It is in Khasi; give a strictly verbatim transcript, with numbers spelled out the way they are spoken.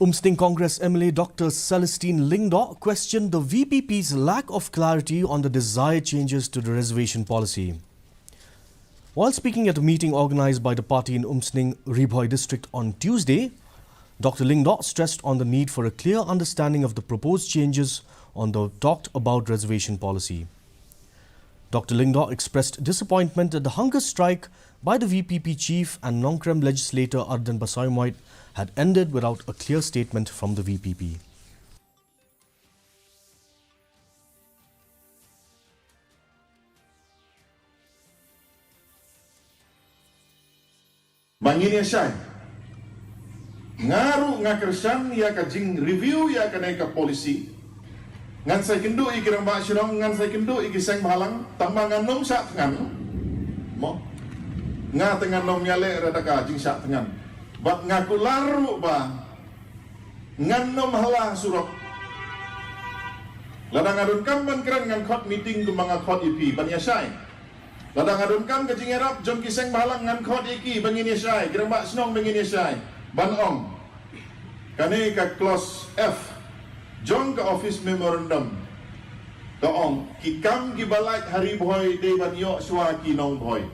Umsning Congress M L A Doctor Celestine Lyngdoh questioned the V P P's lack of clarity on the desired changes to the reservation policy. While speaking at a meeting organized by the party in Umsning, Ri Bhoi district on Tuesday, Doctor Lyngdoh stressed on the need for a clear understanding of the proposed changes on the talked about reservation policy. Doctor Lyngdoh expressed disappointment that the hunger strike by the V P P chief and Nongkrem legislator Ardent Basaiawmoit had ended without a clear statement from the V P P. Ba ngin ïa shai. Nga ruh nga kyrshan ïa ka jing review ïa kane ka policy. Ngan sa ïakynduh ïa ki rangbah shnong, ngan sa ïakynduh ïa ki seng bhalang, tang ba ngan ym shah thngan. Mo. Nga te ngan ym ïaleh ruh da ka jingshah thngan. Bad nga kular ruh ba ngan ym hala surok. Lada nga donkam ban kren ngan khot meeting kumba nga khot ïa phi ban ïa shai. Lada nga donkam ka jingïarap jong ki seng bhalang ngan khot ïa ki ba ngin ïa shai, ki rangbah shnong ba ngin ïa shai. Ban ong. Kane ka clause F jong ka office memorandum ka ong ki kam kiba lait ha Ri Bhoi dei ban ïoh shuwa ki nong Bhoi.